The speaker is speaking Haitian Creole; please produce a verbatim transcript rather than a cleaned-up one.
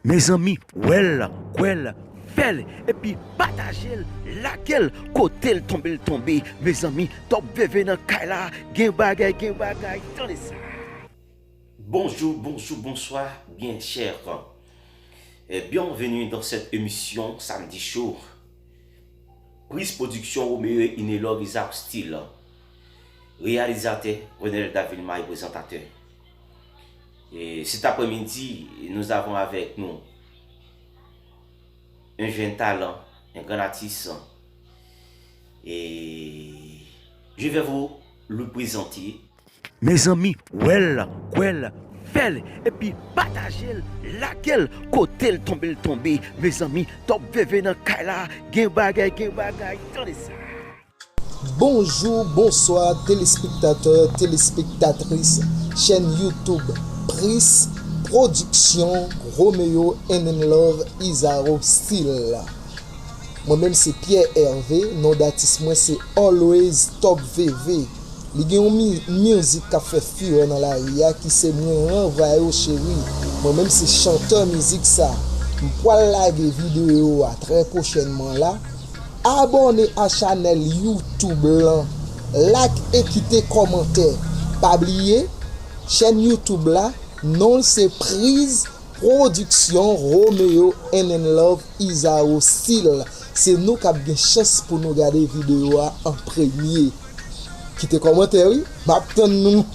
Mezanmi, wè l, kwè l, fè l, epi pataje l, like l, kote l tonbe l tonbe. Mezanmi, Top V V nan kay la, gen bagay, gen bagay, tande sa. Bonjour, bonjour, bonsoir, bien chers. Et bienvenue dans cette émission Samedi Show. Prise production Romeo et Inelove Izaro Style. Réalisateur Renel Davilma et présentateur. Et cet après-midi, nous avons avec nous un jeune talent, un grand artiste. Et je vais vous le présenter. Mezanmi, wè l, kwè l, fè l, epi pataje l, like l, kote l tonbe l tonbe. Mezanmi, Top V V nan kay la, gen bagay, gen bagay, tande sa. Bonjou, bonswa, telespektatè, telespektatris chèn YouTube Pris Production Romeo and in Love Izaro Style. Mwen menm se Pierre Hervé, non datis mwen se Always Top V V. Li gen yon mi- mizik k ap fè furè nan lari a ki se Mwen Ranvwaye w cheri. Mwen menm se chantè mizik sa. M pwal lage videyo a trè pwochènman la. Abòne a chanèl YouTube lan, like e kite kòmantè. Pa bliye, chèn YouTube la, non l se Priz Production Romeo and in Love Izaro Style. Se nou k ap gen chans pou nou gade videyo a an premye. Kite kòmantè wi, m ap tann nou.